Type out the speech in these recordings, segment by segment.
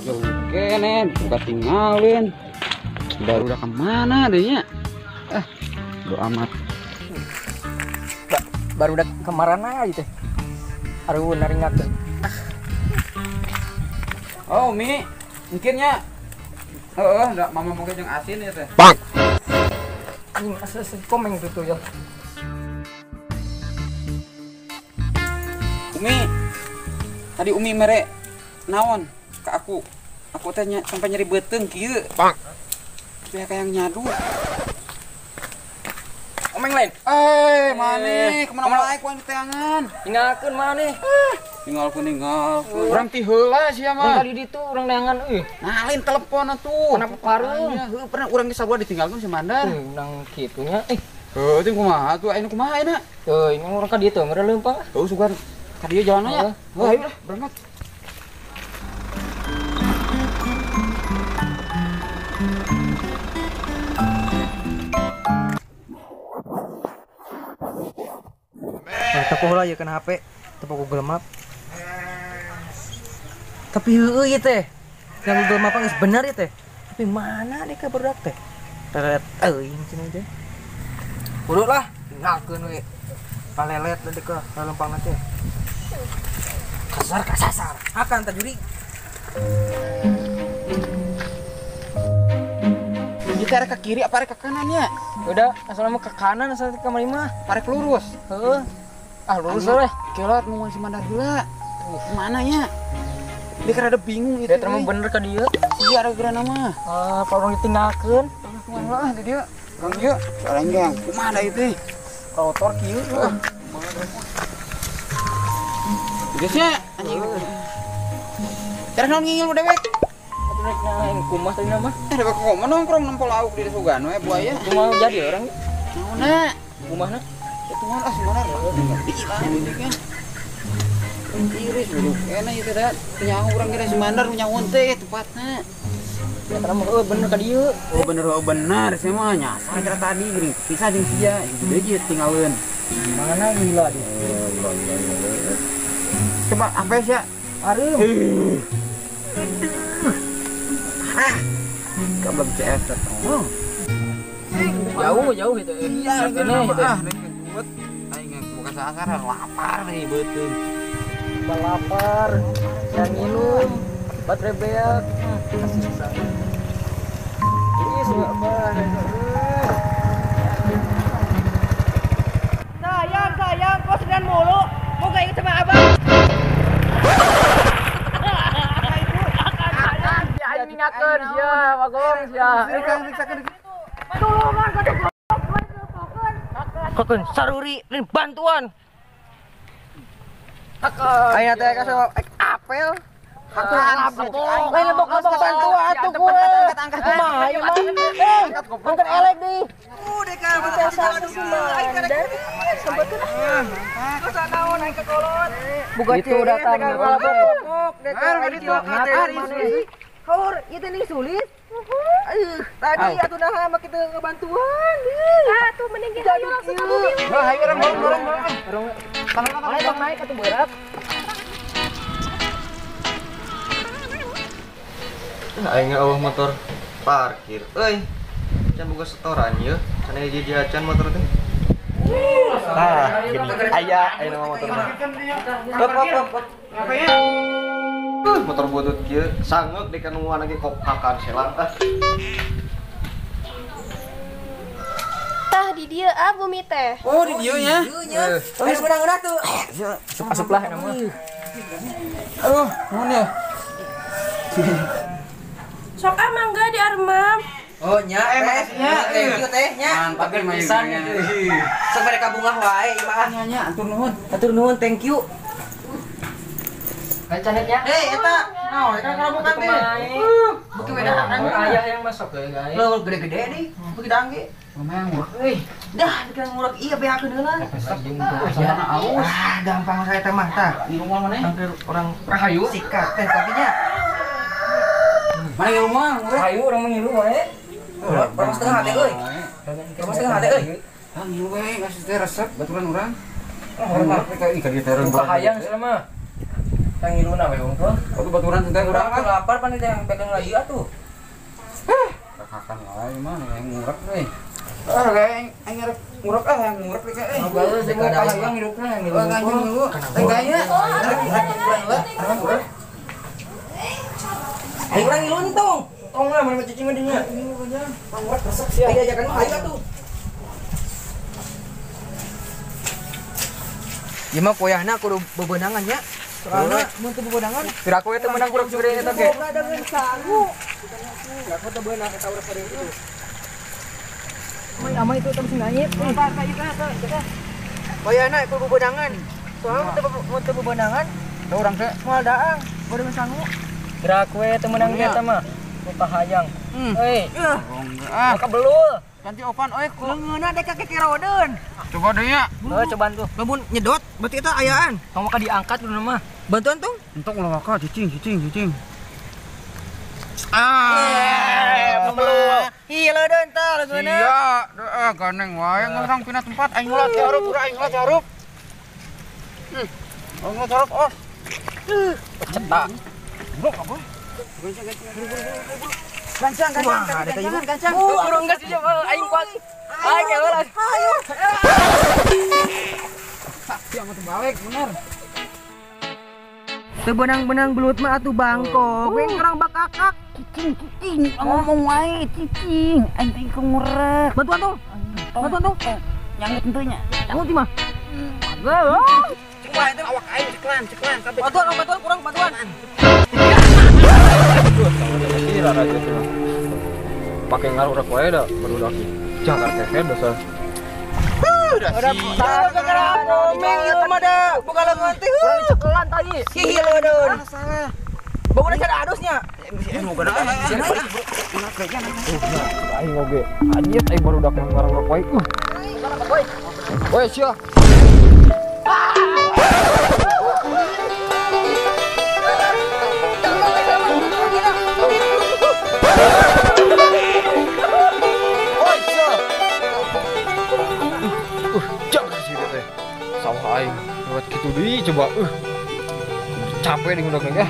Jauh kene, buka tinggalin. Baru udah kemana deh nya? Do amat. Baru udah kemana aja teh? Aduh, naringakeun. Oh, Mi, mungkinnya. Heeh, enggak mama mungkin yang asin ya teh. Bang. Anjing asli komeng tuh ya. Umi, tadi Umi mere naon ke aku. Aku teh sampai nyeri beuteung kieu. Bang. Tapi kayak yang nyadu. Omeng lain. Maneh kemana wae ku diteangan. Tinggalkeun maneh. Tinggalkeun. Urang ti heula sia mah. Urang tadi ditu urang neangan euy. Nah, lain telepon atuh. Kenapa parung? Heuh, pernah urang geus sarua ditinggalkeun si Mandar. Nang kitu nya. Heuh, teh kumaha atuh ayeuna kumaha ayeuna? Heuh, ini urang ka dieu teh meureun leumpang. Heuh, sugan ka dieu jalanna ya. Heuh, ayo lah berangkat. Tepuk lah ya kena HP, tepuk Google Map. Tapi heueuh ieu teh. Yang Google Map geus bener ieu teh. Tapi mana deh ka barudak teh? Teret euy cenah teh. Kudu lah, tinggalkeun we. Palelet deui ka lempangna teh. Kasar kasasar. Akan tajuri. Jika arek ke kiri apa arek ke kanan ya? Udah, asal mah ke kanan asal ke kamari mah. Arek lurus. Heeh. Ah lurus we. Kelot mau si Mandar heula. Mana nya? Dia kan ada bingung itu. Dia terus bener ka dieu. Iya ada geura mah. Ah, apa urang ditinggalkeun? Kumaha lah di dieu. Urang dieu. Soalnya gang. Kumaha da ieu teh? Kotor kieu. Geus nya anjing. Cara naon ngingil dewek? Atuh rek naon kumaha tadi mah? Dewek kok nongkrong nempo lauk di sugan we buaya. Kumaha jadi orang? Naonna? Kumahna? Tuhan ah sebenarnya ngerti kan. Iris dulu, enak itu dah. Nyaho urang kira si Mandar nyaho teh tempatna. Ya karena mah bener ka dieu. Oh bener, oh bener, saya mah nyasar kira tadi geuning. Bisa jeung sia, gede ge tinggalkeun. Mana gila dia. Coba apa sih? Areum. Ah. Kablem CS oh. Jauh-jauh itu. Iya, ah. Sasar lapar nih beuteung. Lapar, yang minum, baterai beak, kasih susah. Ini semua apa? Sayang, sayang, kok sedan mulu? Mau gak ikut sama abang? Ya tinggalkeun sia, bagong sia. Tulungan kau. Kokon saruri lain bantuan. Ayo teh kasih apel. Lain lebok-lebok bantuan atuh gue. Angkat. Kumaha ieu mah? Angkat elek deui. Itu datang. Haur, ieu teh nih sulit. Tadi atuh nah mah kitu ngebantuan. Ah, tuh mending ge hayu langsung ka bumi. Heuh, hayu urang dorong. Naik naik atuh berat. Aing eueuh motor parkir euy. Can boga setoran yeuh, can aya jadi acan motor teh. Tah, gini. Aya ayeuna mah motorna. Hop hop hop. Motor butut kieu sangeuk di kanuan lagi kopakan selang ah. Tah di dieu ah bumi teh. Oh, di dieu nya. Geus menang-menang tuh. Asup lah eta mah. Aduh, nuhun ya. Sok ah mangga di armam. Oh nya, makasih nya. Thank you teh nya. Mantap pisan. Sok mereka bungah wae ieu mah. Nya nya, atur nuhun. Atur nuhun, thank you. Kacanetnya. Hei, eta. Naon, eta kalabukan teh. Beuki we dahakan ayah yang masuk euy, guys. Leuh gede-gede deui, beuki dangge. Lumayan murah euy. Dah, dikira murah iya beakeun heula. Sana aus. Ah, gampang saya teh mah tah. Ngilu mah maneh? Hampir orang Rahayu. Sikat teh tapi nya. Mana ngilu mah? Rahayu urang mah ngilu wae. Orang setengah teh euy. Orang setengah teh euy. Ah, ngilu we, ngasih teh resep baturan urang. Orang mah ka ieu tereng. Hayang cenah mah. Tangiluna we unggul. Waktu baturan teh urang ah lapar pan teh pegang lagi atuh. Rakakan wae mah yang ngurek euy. Ah aing aing rek ngurek ah yang ngurek teh euy. Bagus ada aing hidupna yang ngilu. Teh gaya. Rek urang lah, urang. Aing urang ngilu entong. Tong lah mun cicing mah dinya. Ngurek resep sia. Ayo ajakan mah ayo atuh. Ieu mah koyahna kudu bebenangan nya. Soalna mun teu bebenangan, piraku teh meunang kurang segede eta ge. Boga dengan sangu. Aku teu beunang eta urang pada itu. Amai amai itu tong singanyit. Koyahna kudu bebenangan. Soalna mun teu bebenangan, teu urang teh moal daang, boga dengan sangu. Piraku teh meunang eta mah. Hayang. Euy. Ah, kabelul. Ganti opan euy ku. Leungeunna dek ka kekerodeun. Coba deui nya. Heuh, cobaan tuh. Lamun nyedot berarti eta ayaan. Tong maka diangkat dulu mah. Bantuan tong. Entong ulah waka cicing cicing cicing. Ah, belul. Hi leudeun tah leungeunna. Iya, heeh ganeng wae ngurang pindah tempat aing ulah tiarup, urang aing ulah tiarup. Aing ulah tiarup oh. Cetak. Blok apa? Gancang, gancang, gancang, gancang. Urang geus ieu aing kuat. Aing keula. Ayo. Sakti amat balik bener. Teu benang-benang belut mah atuh bangkok. We urang bakakak. Cicing, cicing, ngomong wae cicing. Aing teh ngurek. Bantuan tuh. Bantuan tuh. Nyanggut henteu nya. Nyanggut mah. Ceklan itu awak aing ceklan, ceklan kabeh. Bantuan, bantuan kurang bantuan. Pakai ngaruh rek wae da barudak. Jangan keker dosa. Udah gara-gara komeng ieu mah da buka leungeun teh. Urang dicekelan tadi. Hihi leudeun. Salah. Bawa cara adusnya. Aing oge. Anjir aing barudak ngaruh rek wae. Woi sia. Sawah aing lewat kitu deui coba capek nih udah ya.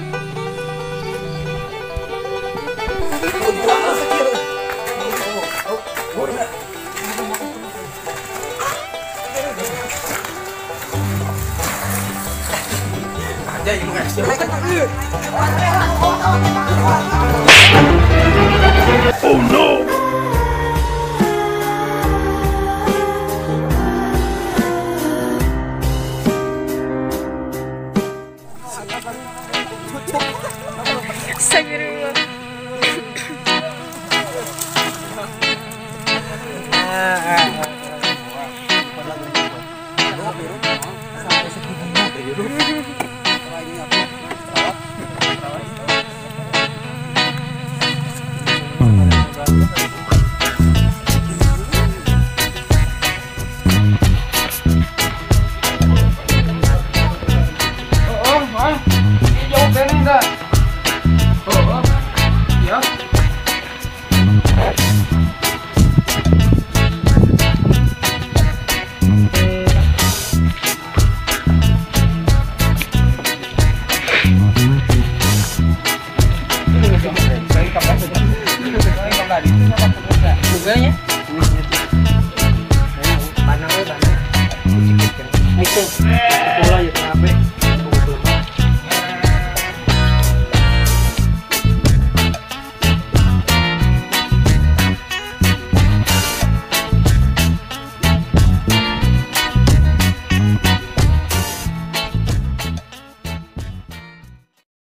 Oh no. Astagfirullah. Oh, oh, jauh kene dah. Oh, ya. Google-nya.